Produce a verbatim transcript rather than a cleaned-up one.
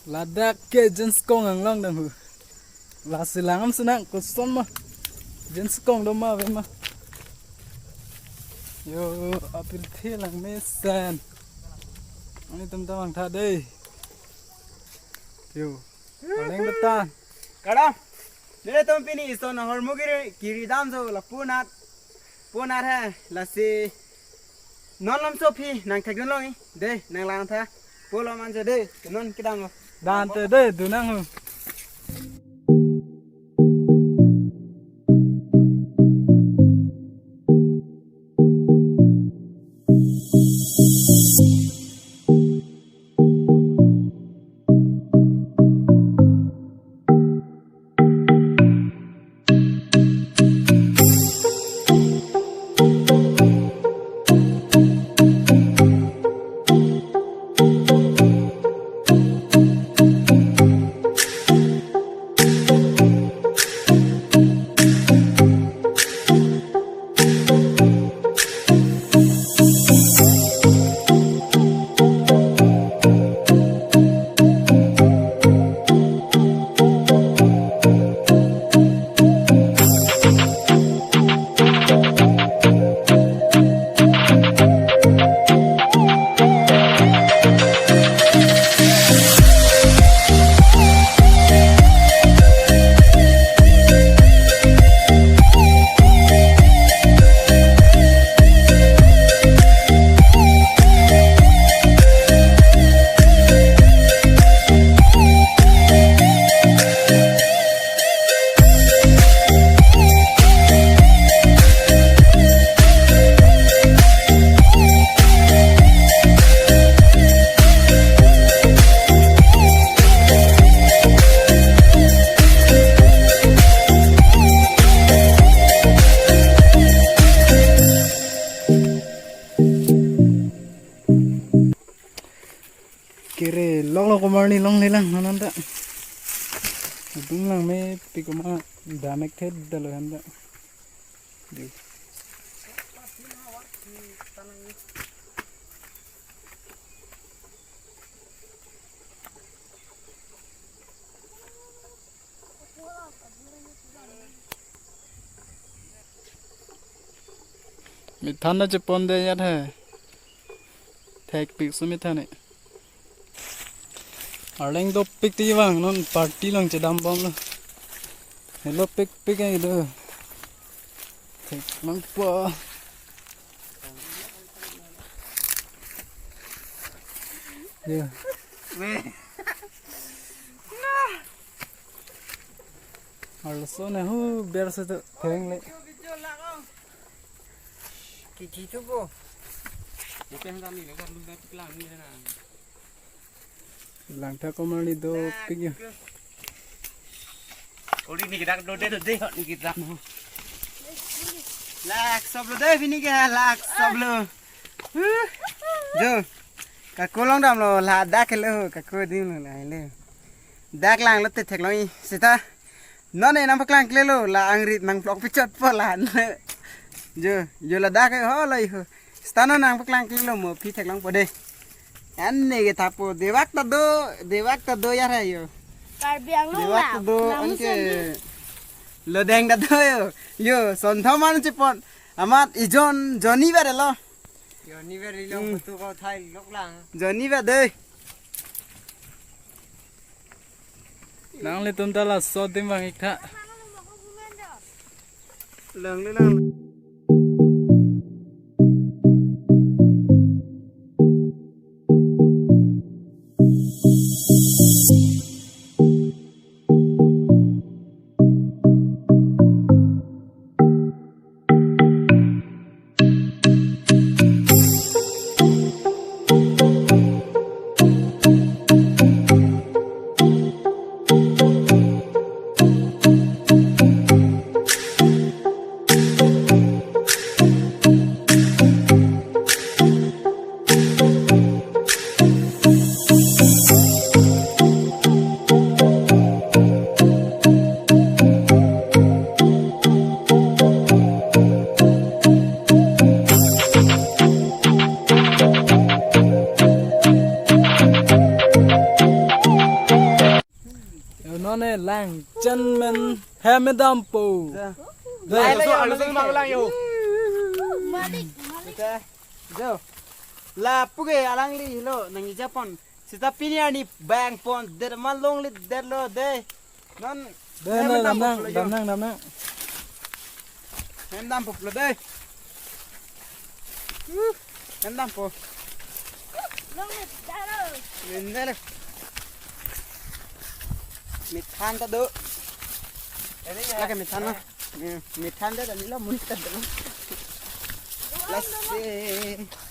Ladak ke jeans kong anglong dam hu. Lasi lang am sinang koson ma. Jeans kong do ma ave ma. Yo, apirthe lang mesen. Nanglitum ta vangtha dei. Yo. Arleng do ta. Kardom. Nelitum pini ison ahormu kiri, kiri damso lapu anat. Pu anat he, lasi non lamso aphi nangthekdun long-i. Dei, nanglangtha. Pu lo manjo dei, non kedam lo. Dante dei, dun nang hu. Kere lok lok komarni longle lang non anta. Adung lang mepik koma damek thet dalo anta. Dei. Mithan ta chepon de yat he. Thekpik su mithan he. Arleng dopik ti vang non party lang chedam bomlo. Helo pikpik ai do. Thek mang po. Yo. Arloso ne hu ber se to theng le. Kithi tu bo. Bukan kami le kan lu dak lang ni na. Langtha komarni dopik yo. Ori ni kidak dode dode hot ni kidak mo. Lak sob lo dei pini ke lak sob lo. Huh. Jo. Kako long damlo ladak ke lo kako dim lo la le. Dak langlo te theklong-i seta. Non ne nangpaklangklelo la angrit nangplok pichot po la. Jo, jo ladak ke ho lo iho. Seta non nangpaklangklelo mo aphi theklongpo dei. An ne ke thapo dewak ta do, dewak ta do yar hai yo. Karbi Anglong dewak ta do, anke lodeng ta do yo. Yo, sonthom an chepon. Amat ijon joni bare lo. Joni bare lo, hmm. Kutu ko thai lok lang. Joni ba dei. Nanglitum ta laso adim vang-ik tha. Lang le lang. Ne lang chen men hem dampo. Ja. Dei. Alu, alu, alu, alu, alu, alu. Malik, malik. Kita, jo. Lapu ke alangli lo nangkejapon. Seta pini arni bang pon det ma longle detlo dei. Non dei, hem non, dam nang, pulo jo. Dam nang, dam nang. Hem dampo pulo dei. Uh, hem dampo. Longle detlo. Mendel. Methan ta do. Lake methan na. Hmm, methan ta do, nilo munis ta do. Let's see.